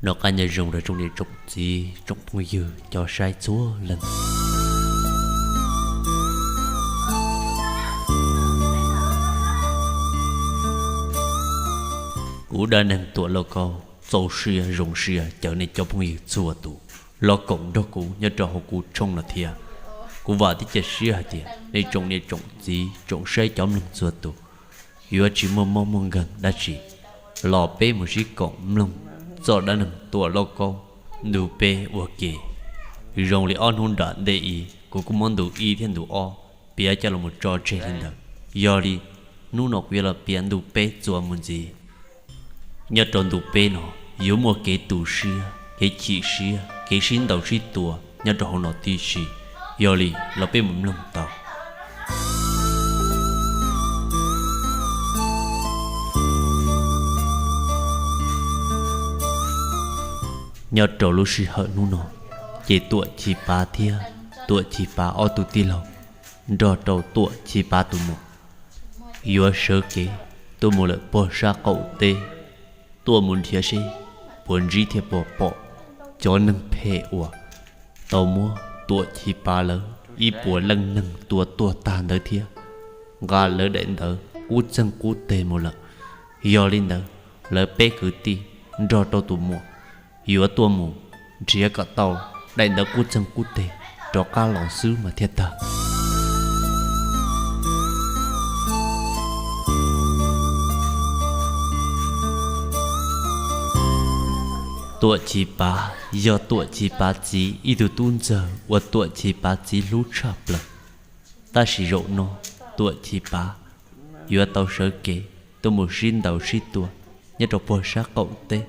Noj qab nyob zoo rau tsoom niam tsoom txiv tsoom phooj ywg cov saib txhua leej. Kuv dab neeg Tuam Lauj Kaub txaus siab zoo siab caw nej cov phooj ywg txhua tus los koom nrog kuv nyob rau hauv kuv tshooj no thiab. Kuv vam thiab cia siab hais tias nej tsoom niam tsoom txiv tsoom saib cov mloog txhua tus yuav tsis muaj mob muaj nkeeg dab tsi, los peb mus sib koom mloog txoj dab neeg Tuam Lauj Kaub ntu peb ua ke. Zoo li ob hnub nram ntej i, kuv kuj muab ntu ib thiab ntu ob piav coj los tso tseg li ntawd. Yog li, hnub no kuv yuav los piav ntu peb txuas mus ntxiv. Nyob rau ntu peb no, yuav muaj kev tu siab, kev chim siab, kev sib ntaus sib tua nyob rau hauv no tib si. Yog li los peb mus mloog tau. Nyob rau lub sij hawm hnub no, ces Tuam Chiv Pav thiab Tuam Chiv Pav ob tug tij laug nrog rau Tuam Chiv Pav tus muam yuav sawv kev tuaj mus lawm puag sab qaum teb, tuaj mus nrhiav seb puas ntsib thiab puas pom cov neeg phem uas tau muab Tuam Chiv Pav lawv ib puas leej neeg tua tuag tag ntawd thiab nqa lawv daim ntawv qub txeeg qub teg mus lawm. Yog li ntawd, lawv peb kwv tij nrog rau tus muam yuav tuaj mus nrhiav kom tau daim ntawv qub txeeg qub teg rov qab los xwb mas thiaj tag. Tuam Chiv Pav yog Tuam Chiv Pav txiv ib tug tub ntxawg uas Tuam Chiv Pav txiv hlub tshaj plaws. Tab sis zaum no Tuam Chiv Pav yuav tau sawv kev tuaj mus sib ntaus sib tua nyob rau puag sab qaum teb.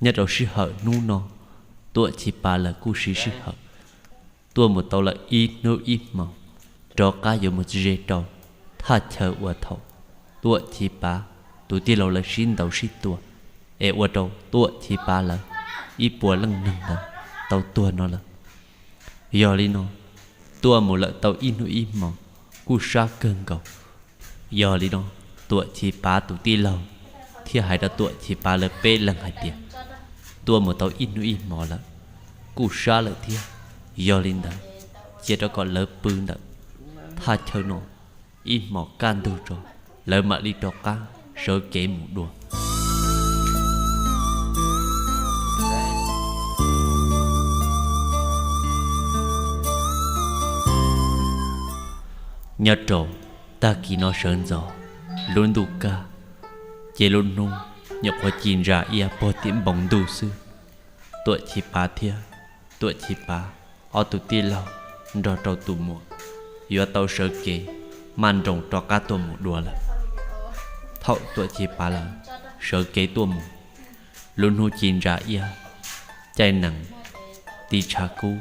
Nyob rau sij hawm hnub no, Tuam Chiv Pav lawv kuj siv sij hawm tuaj mus tau lawm ib hnub ib hmo, rov qab yuav mus ze rau thaj chaw uas thaum Tuam Chiv Pav tus tij laug lawv sib ntaus sib tua es ua rau Tuam Chiv Pav lawv ib puas leej neeg ntawd tau tuag no lawm. Yog li no, tuaj mus lawm tau ib hnub ib hmo kuj sab kawg nkaus. Yog li no, Tuam Chiv Pav tus tij laug thiaj hais rau Tuam Chiv Pav lawv peb leeg hais tias, tuaj mus tau ib hnub ib hmo lawm, kuj sab lawm thiab. Yog li ntawd, cia rau kom lawv pw ntawm thaj chaw no ib hmos kaj ntug tso, lawv mam li rov qab sawv kev mus dua. Nyob rau tag kis no sawv ntxov, lub ntuj kaj, ces lub hnub nyuam qhuav ci ntsa iab puag tim npoo ntuj xwb. Tuam Chiv Pav thiab Tuam Chiv Pav ob tug tij laug nrog rau tus muam yuav tau sawv kev maj nroos rov qab tuaj mus dua lawm. Thaum Tuam Chiv Pav lawv sawv kev tuaj mus, lub hnub ci ntsa iab, caij nees, tiv tshav kub,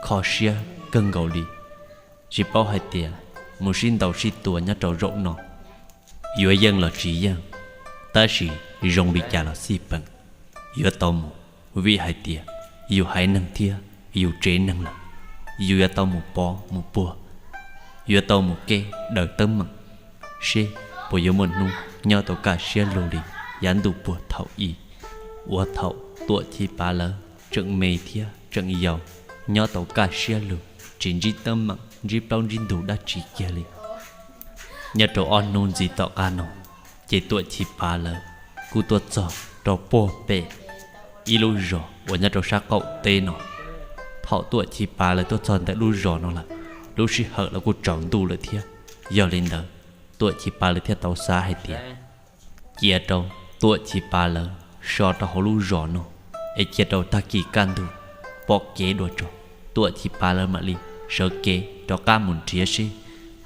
kho siab kawg nkaus li. Tsis paub hais tias mus sib ntaus sib tua nyob rau zaum no yuav yeej los tsis yeej, tab sis zoo li cas los xij peem, yuav tau mus, vim hais tias yus haiv neeg thiab yus tsev neeg lawm, yus yuav tau mus pov mus puag, yuav tau mus keb daws teeb meem, seb puas yuav muaj hnub nyob tau kaj siab lug li yav ntuj puag thaum ub, uas thaum Tuam Chiv Pav lawv tseem me thiab tseem yau, nyob tau kaj siab lug, tsis ntsib teeb meem ntsib plaub ntsib ntug dab tsi kiag li. Nyob rau ob hnub ntxiv tom qab no, ces Tuam Chiv Pav lawv kuj tuaj txog rau puag pem ib lub zos uas nyob rau sab qaum teb no. Thaum Tuam Chiv Pav lawv tuaj txog ntawm lub zos no lawm, lub sij hawm los kuj tsaus ntuj lawm thiab. Yog li ntawd, Tuam Chiv Pav lawv thiaj tau xav hais tias cia rau Tuam Chiv Pav lawv so rau hauv lub zos no, es cia rau tag kis kaj ntug pom kev dua tso, Tuam Chiv Pav lawv mam li sawv kev rov qab mus nrhiav seb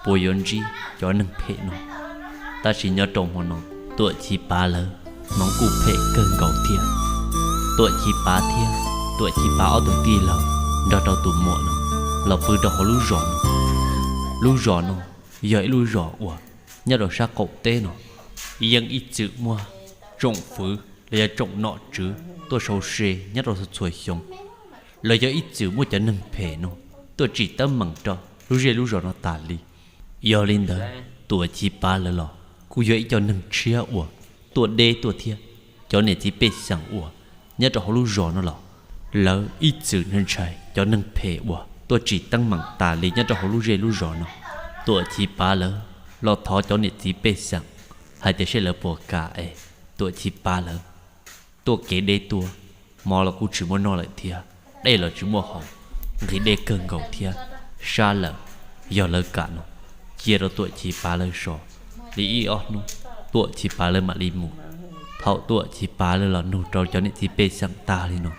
puas yuav ntsib cov neeg phem no. Tab sis nyob rau hmo no, Tuam Chiv Pav lawv hmoov kuj phem kawg nkaus thiab. Tuam Chiv Pav thiab Tuam Chiv Pav ob tug tij laug nrog rau tus muam no los pw rau hauv lub zos no. Lub zos no yog ib lub zos uas nyob rau sab qaum teb no, yeej ib txwm muaj tsoom fwv los yog tsoom nom tswv tuaj sau se nyob rau txhua txhua xyoo, los yog ib txwm muaj cov neeg phem no tuaj tsim teeb meem rau lub zej lub zos no tas li. Yog li ntawd, Tuam Chiv Pav lawv los kuj yog ib co neeg tshiab uas tuaj deb tuaj thiab. Cov niam txiv pej xeem uas Nyob rau hauv lub zos no los lawv ib txwm ntshai cov neeg phem uas tuaj tsim teeb meem tas li nyob rau hauv lub zej lub zos no. Tuam Chiv Pav lawv los thov cov niam txiv pej xeem hais tias seb lawv puas kam es Tuam Chiv Pav lawv tuaj kev deb tuaj, mov los kuj tsis muaj noj lawm thiab, dej los tsis muaj haus, nqhis dej kawg nkaus thiab, sab lawm. Yog lawv kam no, cia rau Tuam Chiv Pav lawv so li ib ob hnub, Tuam Chiv Pav lawv mam li mus. Thaum Tuam Chiv Pav lawv los nug rau cov niam txiv pej xeem tag li no,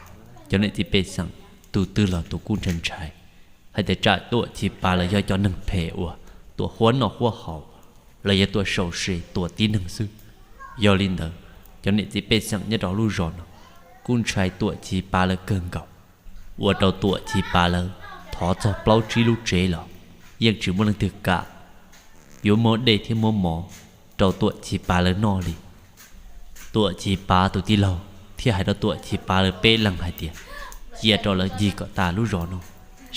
cov niam txiv pej xeem tus twg los tus kuj ntshai ntshai hais tias tsam Tuam Chiv Pav lawv yog cov neeg phem uas tuam huab noj huab haus, los yog tuam sau se tuam tib neeg xwb. Yog li ntawd, cov niam txiv pej xeem nyob rau lub zos no kuj ntshai Tuam Chiv Pav lawv kawg nkaus, ua rau Tuam Chiv Pav lawv thov txog plaub tsib lub tsev los yeej tsis muaj leej twg kam yuav muab dej thiab muab mov rau Tuam Chiv Pav lawv noj li. Tuam Chiv Pav tus tij laug thiaj hais rau Tuam Chiv Pav lawv peb leeg hais tias cia rau lawv ncig kom tas lub zos no,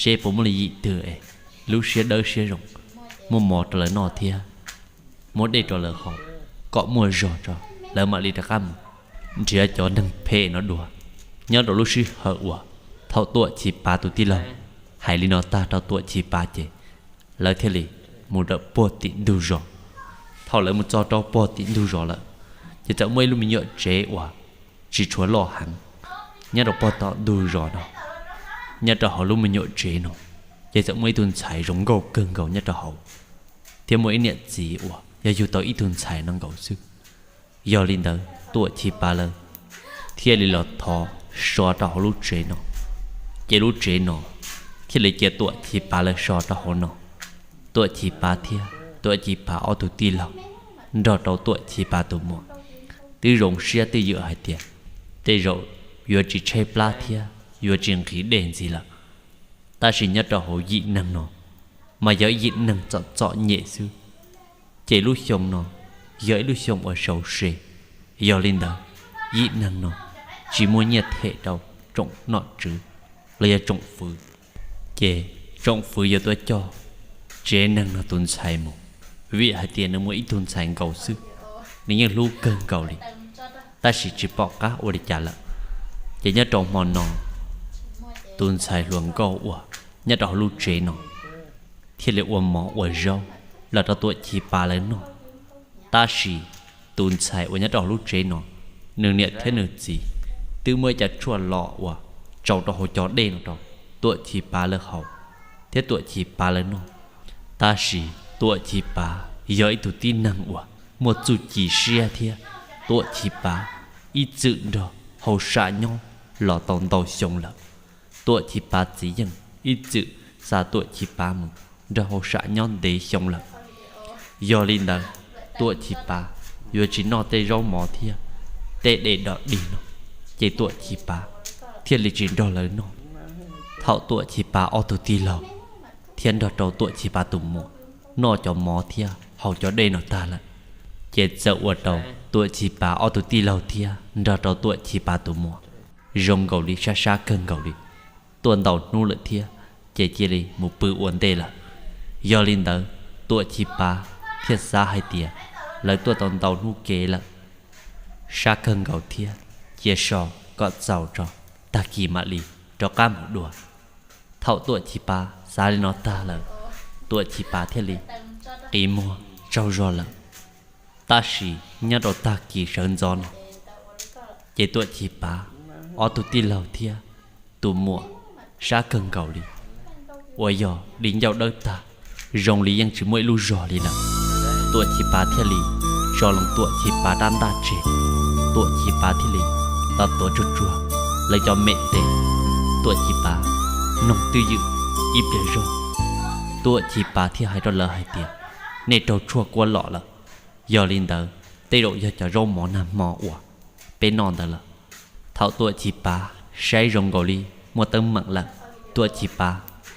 seb puas muaj li yim twg es lub siab dawb siab zoo, muaj mov rau lawv noj thiab muab dej rau lawv haus, kom muaj zog tso, lawv mam li rov qab mus nrhiav cov neeg phem no dua. Nyob rau lub sij hawm uas thaum Tuam Chiv Pav tus tij laug hais li no tag rau Tuam Chiv Pav ces lawv thiaj li mus rau puag tim ntug zos. Thaum lawv mus txog rau puag tim ntug zos lawm, ces txawm muaj ib lub me nyuam tsev uas tsis tshua loj heev nyob rau puag tom ntug zos no. Nyob rau hauv lub me nyuam tsev no, ces txawm muaj ib tug ntxhais zoo nkauj kawg nkaus nyob rau hauv, thiab muaj ib niam txiv uas yog yug tau ib tug ntxhais no nkaus xwb. Yog li ntawd Tuam Chiv Pav lawv thiaj li los thov so rau hauv lub tsev no, ces lub tsev no thiaj li cia Tuam Chiv Pav lawv so rau hauv no. Tuam Chiv Pav thiab Tuam Chiv Pav ob tug tij laug nrog rau Tuam Chiv Pav tus muam twb zoo siab twj ywm hais tias tej zaum yuav tsis tshaib plab thiab yuav tsis nqhis dej ntxiv lawm. Tab sis nyob rau hauv yim neeg no mas yog yim neeg txom txom nyem xwb, ces lub xyoo no yog ib lub xyoo uas sau se. Yog li ntawd, yim neeg no tsis muaj nyiaj them rau tsoom nom tswv los yog tsoom fwv, ces tsoom fwv yuav tuaj coj tsev neeg no tus ntxhais mus, vim hais tias nws muaj ib tug ntxhais nkaus xwb, nws yeej hlub kawg nkaus li, tab sis tsis pom qab ua li cas lawm. Ces nyob rau hmo no, tus ntxhais hluas nkauj uas nyob rau hauv lub tsev no thiaj li ua mov ua zaub los rau Tuam Chiv Pav lawv noj. Tab sis tus ntxhais uas nyob rau hauv lub tsev no, nws niam thiab nws txiv twb muab ib co tshuaj los uas tsau rau hauv cov dej no rau Tuam Chiv Pav lawv haus thiab Tuam Chiv Pav lawv noj. Tab sis Tuam Chiv Pav yog ib tug tib neeg uas muaj txuj ci siab thiab Tuam Chiv Pav ib txwm nrog hauj sam nyob los tau ntau xyoo lawm. Tuam Chiv Pav txiv yeej ib txwm xa Tuam Chiv Pav mus nrog hauj sam nyob ntev xyoo lawm. Yog li ntawd, Tuam Chiv Pav yuav tsis noj tej zaub mov thiab tej dej dog dig no, ces Tuam Chiv Pav thiaj li tsis nrog lawv noj. Thaum Tuam Chiv Pav ob tug tij laug thiab nrog rau Tuam Chiv Pav tus muam noj cov mov thiab haus cov dej no tag lawm, ces txawm ua rau Tuam Chiv Pav ob tug tij laug thiab nrog rau Tuam Chiv Pav tus muam zoo nkaus li sab sab kawg nkaus li. Tuaj ntau hnub lawm thiab, ces cia li mus pw ua ntej lawm. Yog li ntawd, Tuam Chiv Pav thiaj xav hais tias lawv tuaj tau ntau hnub kev lawm, sab kawg nkaus thiab, cia so kom txaus tso, tag kis mam li rov qab mus dua. Thaum Tuam Chiv Pav xav li no tag lawm, Tuam Chiv Pav thiaj li qi muag tsaug zog lawm. Tab sis nyob rau tag kis sawv ntxov no, ces Tuam Chiv Pav ob tug tij laug thiab tus muam sab kawg nkaus li, uas yog di ncauj dawb tag, zoo li yeej tsis muaj ib lub zog li lawm. Tuam Chiv Pav thiaj li tso loo Tuam Chiv Pav rab ntaj tseg, Tuam Chiv Pav thiaj li los tuav tsuag tsuag lawv cov me tes. Tuam Chiv Pav noog twj ywm ib pliag zog, Tuam Chiv Pav thiaj hais rau lawv hais tias, nej raug tshuaj kuab lom lawm. Yog li ntawd, tej zaum yog cov zaub mov nag hmo uas peb noj ntawd lawm. Thaum Tuam Chiv Pav saib zoo nkaus li muaj teeb meem lawm, Tuam Chiv Pav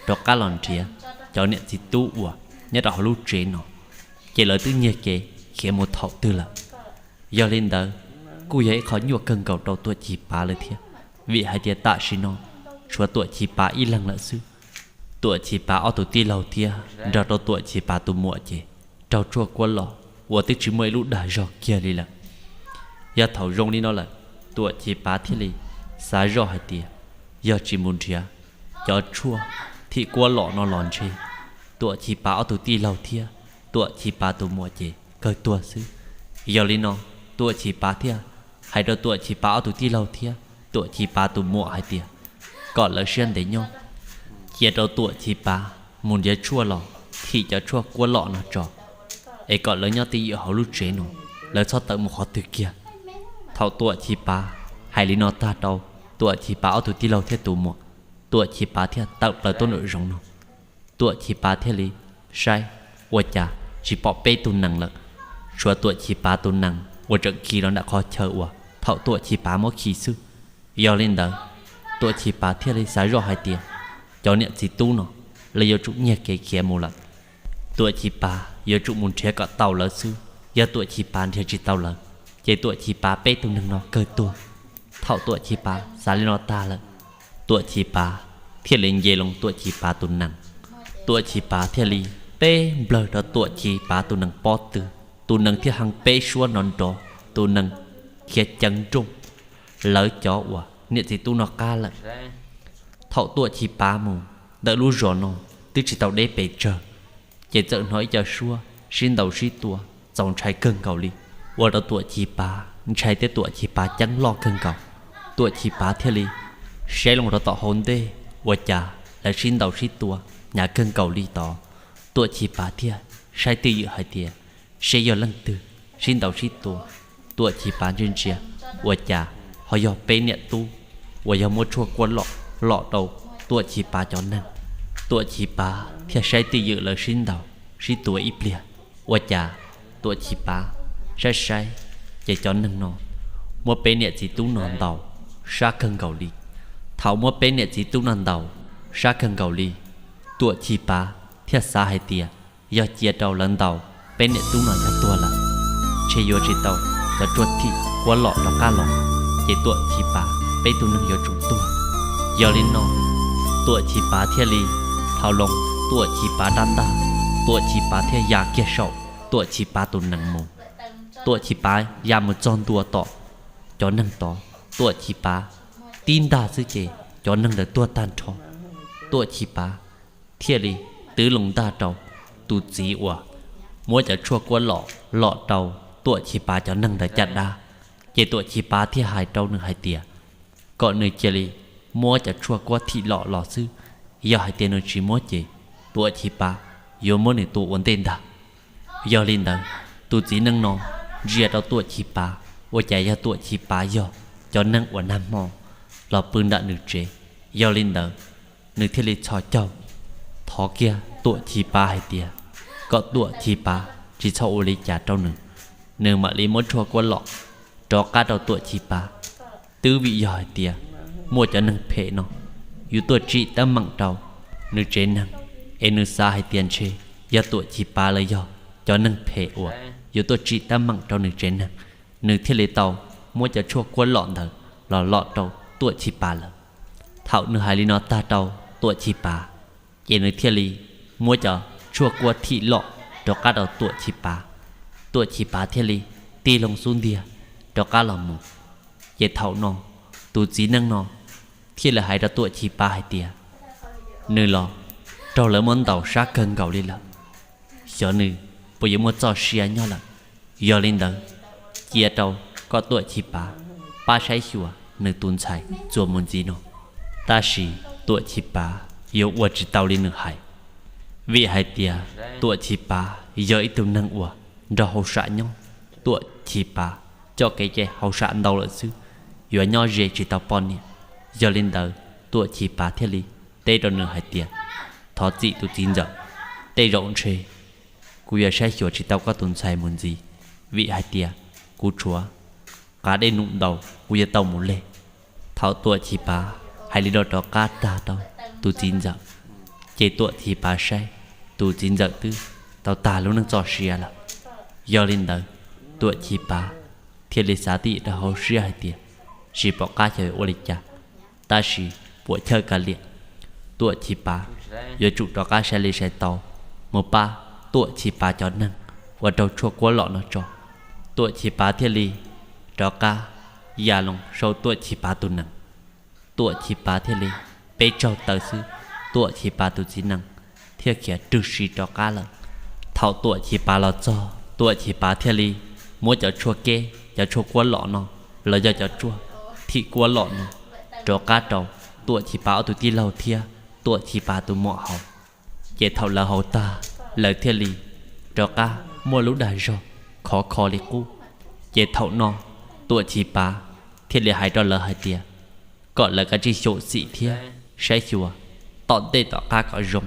rov qab los nrhiav cov niam txiv tub uas nyob rau hauv lub tsev no, ces lawv twb nyiag kev khiav mus thaum twg lawm. Yog li ntawd, kuj yog ib qho nyuaj kawg nkaus rau Tuam Chiv Pav lawv thiab, vim hais tias tam sim no tshuav Tuam Chiv Pav ib leeg lawm xwb. Tuam Chiv Pav ob tug tij laug thiab nrog rau Tuam Chiv Pav tus muam ces raug tshuaj kuab lom uas twb tsis muaj ib lub dag zog kiag li lawm. Yog thaum zoo li no lawm, Tuam Chiv Pav thiaj li xav zoj hais tias yog tsis mus nrhiav cov tshuaj thim kuab lom no los ntshe Tuam Chiv Pav ob tug tij laug thiab Tuam Chiv Pav tus muam ces kawg tuag xwb. Yog li no, Tuam Chiv Pav thiaj hais rau Tuam Chiv Pav ob tug tij laug thiab Tuam Chiv Pav tus muam hais tias kom lawv siab ntev nyob, cia rau Tuam Chiv Pav mus nrhiav tshuaj los thim cov tshuaj kuab lom no tso, es kom lawv nyob twj ywm hauv lub tsev no, lawv txhob tawm mus qhov twg kiag. Thaum Tuam Chiv Pav hais li no tag rau Tuam Chiv Pav ob tug tij laug thiab tus muam, Tuam Chiv Pav thiaj tawm plaws tuaj nraum zoov no. Tuam Chiv Pav thiaj li saib, ua cas tsis pom peb tug nees lawm, tshuav Tuam Chiv Pav tus nees uas tseem khi los nram qhov chaw uas thaum Tuam Chiv Pav muab khi xwb. Yog li ntawd, Tuam Chiv Pav thiaj li xav zoj hais tias cov niam txiv tub no lawv yuav tsum nyiag kev khiav mus lawm. Tuam Chiv Pav yuav tsum mus nrhiav kom tau lawv xwb, yog Tuam Chiv Pav nrhiav tsis tau lawv, ces Tuam Chiv Pav peb tug neeg no kawg tuag. Thaum Tuam Chiv Pav xav li no tag lawm, Tuam Chiv Pav thiaj li nce loo Tuam Chiv Pav tus nees. Tuam Chiv Pav thiaj li teb nplawg rau Tuam Chiv Pav tus nees pob tw, tus nees thiaj heev peb suab nrov nrov, tus nees khiav ceev nrooj lawv cov uas niam txiv tub no qab lawm. Thaum Tuam Chiv Pav mus ntawm lub zos no twb tsis tau deb pes tsawg, ces txawm hnov ib co suab sib ntaus sib tua txaus ntshai kawg nkaus li, ua rau Tuam Chiv Pav ntshai thiab Tuam Chiv Pav ceeb loj kawg nkaus. Tuam Chiv Pav thiaj li saib loo rau tom hauv ntej, ua cas lawv sib ntaus sib tua hnyav kawg nkaus li tod. Tuam Chiv Pav thiaj saib twj ywm hais tias seb yog leej twg sib ntaus sib tua. Tuam Chiv Pav ntsia ntsia, ua cas ho yog peb niam tub uas yog muab tshuaj kuab lom lom rau Tuam Chiv Pav cov neeg. Tuam Chiv Pav thiaj saib twj ywm lawv sib ntaus sib tua ib pliag, ua cas Tuam Chiv Pav saib saib, ces cov neeg no muab peb niam txiv tub no ntaus sab kawg nkaus li. Thaum muab peb niam txiv tub no ntaus sab kawg nkaus li, Tuam Chiv Pav thiaj xav hais tias yog cia rau lawv ntaus peb niam tub no yog tuag lawm, ntshe yuav tsis tau cov tshuaj thim kuab lom rov qab los, ces Tuam Chiv Pav peb tug neeg yuav tsum tuag. Yog li no, Tuam Chiv Pav thiaj li thau loo Tuam Chiv Pav rab ntaj, Tuam Chiv Pav thiaj ya kiag saum Tuam Chiv Pav tus nees mus. Tuam Chiv Pav ya mus txog ntua tom cov neeg tod, Tuam Chiv Pav tib ntaj xwb ces cov neeg ntawd tuag tag nrho. Tuam Chiv Pav thiaj li twb loo ntaj rau tus txiv uas muab cov tshuaj kuab lom lom rau Tuam Chiv Pav cov neeg ntawd caj dab, ces Tuam Chiv Pav thiaj hais rau nws hais tias kom nws cia li muab cov tshuaj kuab thim lom los xwb, yog hais tias nws tsis muab ces Tuam Chiv Pav yuav muab nws tua ua ntej ntag. Yog li ntawd, tus txiv neej no ntsia rau Tuam Chiv Pav ua cas yog Tuam Chiv Pav yog cov neeg uas nag hmo los pw nram nws tsev. Yog li ntawd, nws thiaj li txhos caug thov kiag Tuam Chiv Pav hais tias kom Tuam Chiv Pav tsis txhob ua li cas rau nws, nws mam li muab tshuaj kuab lom rov qab rau Tuam Chiv Pav. Twb vim yog hais tias muaj cov neeg phem no yuav tuaj tsim teeb meem rau nws tsev neeg, es nws xav hais tias ntshe yog Tuam Chiv Pav los yog cov neeg phem uas yuav tuaj tsim teeb meem rau nws tsev neeg, nws thiaj li tau muab cov tshuaj kuab lom ntawd los lom rau Tuam Chiv Pav lawm. Thaum nws hais li no tag rau Tuam Chiv Pav, ces nws thiaj li muab cov tshuaj kuab thim lom rov qab rau Tuam Chiv Pav. Tuam Chiv Pav thiaj li tig loo xub ntiag rov qab los mus. Ces thaum no, tus txiv neej no thiaj li hais rau Tuam Chiv Pav hais tias nws los raug lawv muab ntaus sab kawg nkaus li lawm, xyov nws puas yuav muaj txoj sia nyob lawm. Yog li ntawd, cia rau kom Tuam Chiv Pav pab saib xyuas nws tus ntxhais txuas mus ntxiv no. Tab sis Tuam Chiv Pav yuav ua tsis tau li nws hais, vim hais tias Tuam Chiv Pav yog ib tug neeg uas nrog hauj sam nyob. Tuam Chiv Pav coj kev cai hauj sam ntau lawm xwb, yuav nyob ze tsis tau poj niam. Yog li ntawd, Tuam Chiv Pav thiaj li teb rau nws hais tias, thov txim tus txiv ntxawm, tej zaum ntshe kuv yuav saib xyuas tsis tau koj tus ntxhais mus ntxiv, vim hais tias kuv tshuav qav dej num ntau, kuv yuav tau mus leg. Thaum Tuam Chiv Pav hais li no rov qab tag rau tus txiv ntxawm, ces Tuam Chiv Pav saib tus txiv ntxawm twb tau tag lub neej txoj sia lawm. Yog li ntawd, Tuam Chiv Pav thiaj li xav tib rau hauv siab hais tias, tsis pom qab xyov ua li cas, tab sis puam chawj kav liam, Tuam Chiv Pav yuav tsum rov qab sai li sai tau mus pab Tuam Chiv Pav cov neeg uas raug tshuaj kuab lom no tso. Tuam Chiv Pav thiaj li rov qab ya loo sau Tuam Chiv Pav tus nees. Tuam Chis Pav thiaj li peb tsaug taw xwb, Tuam Chis Pav tus txiv nees thiaj khiav rwg si rov qab lawm. Thaum Tuam Chis Pav los txog, Tuam Chis Pav thiaj li muab cov tshuaj keb, cov tshuaj kuab lom no, los yog cov tshuaj thim kuab lom no rov qab rau Tuam Chis Pav ob tug tij laug thiab Tuam Chis Pav tus muam haus. Ces thaum lawv haus tag, lawv thiaj li rov qab muaj lub dag zog khov kho li qub. Ces thaum no Tuam Chis Pav thiaj li hais rau lawv hais tias kom lawv kav tsij xyuam xim thiab saib xyuas tom ntej tom qab kom zoo,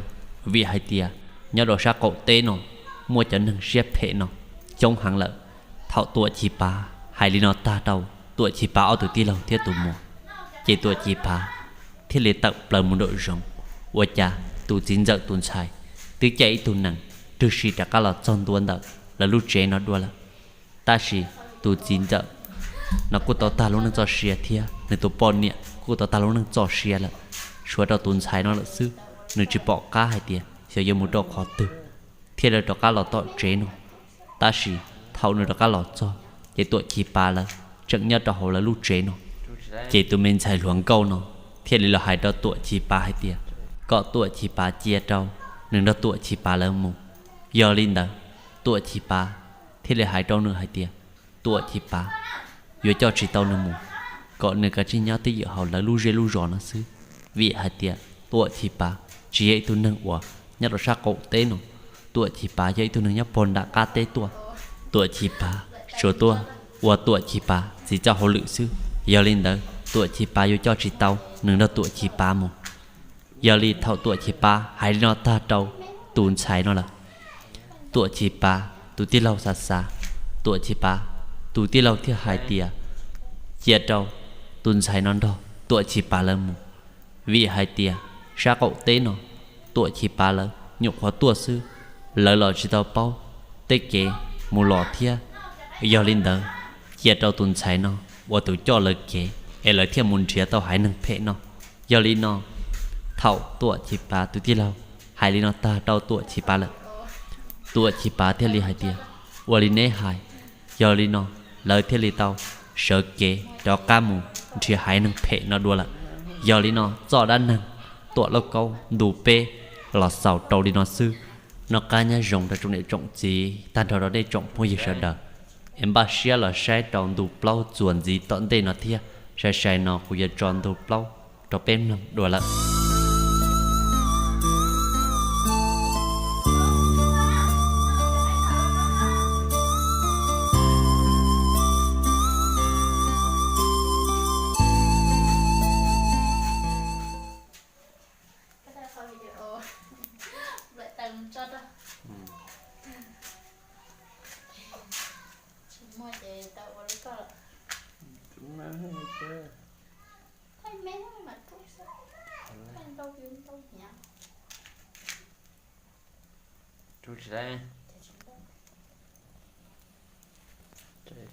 vim hais tias nyob rau sab qaum teb no muaj cov neeg siab phem no coob heev lawm. Thaum Tuam Chis Pav hais li no tag rau Tuam Chis Pav ob tug tij laug thiab tus muam, ces Tuam Chis Pav thiaj li tawm plaws mus nraum zoov. Ua cas tus txiv ntxawm tus ntxhais twb caij ib tug nees rwg si rov qab los txog ntua ntawm lawv lub tsev no dua lawm. Tab sis tus txiv ntxawm no kuj tau tag lub neej txoj sia thiab nws tus poj niam kuj tau tag lub neej txoj sia lawm, tshuav rau tus ntxhais no lawm xwb. Nws tsis pom qab hais tias xyov yuav mus rau qhov twg thiaj li rov qab los tom tsev no. Tab sis thaum nws rov qab los txog, ces Tuam Chis Pav lawv tseem nyob rau hauv lawv lub tsev no. Ces tus me ntxhais hluas nkauj no thiaj li los hais rau Tuam Chis Pav hais tias kom Tuam Chis Pav cia rau nws nrog Tuam Chis Pav lawv mus. Yog li ntawd, Tuam Chis Pav thiaj li hais rau nws hais tias Tuam Chis Pav yuav coj tsis tau nws mus, kom nws kav tsij nyob twj ywm hauv lawv lub zej lub zos no xwb. Vim hais tias Tuam Chis Pav tsis yog ib tug neeg uas nyob rau sab qaum teb no, Tuam Chis Pav yog ib tug neeg nyob puag nram qab teb tuaj. Tuam Chis Pav tsuas tuaj ua Tuam Chis Pav txiv coj hauj lwm xwb. Yog li ntawd Tuam Chis Pav yuav coj tsis tau nws nrog Tuam Chis Pav mus. Yog li thaum Tuam Chis Pav hais li no tag rau tus ntxhais no lawm, Tuam Chis Pav tus tij laug xav xav, Tuam Chis Pav tus tij laug thiaj hais tias cia rau tus ntxhais no nrog Tuam Chis Pav lawv mus, vim hais tias sab qaum teb no Tuam Chis Pav lawv nyuam qhuav tuaj xwb, lawv los tsis tau paub tej kev mus los thiab. Yog li ntawd, cia rau tus ntxhais no ua tus coj lawv kev es lawv thiaj mus nrhiav tau haiv neeg phem no. Yog li no, thaum Tuam Chis Pav tus tij laug hais li no tag rau Tuam Chis Pav lawm, Tuam Chis Pav thiaj li hais tias ua li neb hais. Yog li no, lawv thiaj li tau sawv kev rov qab mus nrhiav haiv neeg phem no dua lawm. Yog li no txoj dab neeg Tuam Lauj Kaub ntu peb los xaus rau li no xwb. Noj qab nyob zoo rau tsoom niam tsoom txiv tag nrho rau nej tsoom phooj ywg sawv daws, es npaj siab los saib rau ntu plaub txuas ntxiv tom ntej no thiab. Sai sai no kuv yuav tso ntu plaub rau peb mloog dua lawm. Rub tsis tau.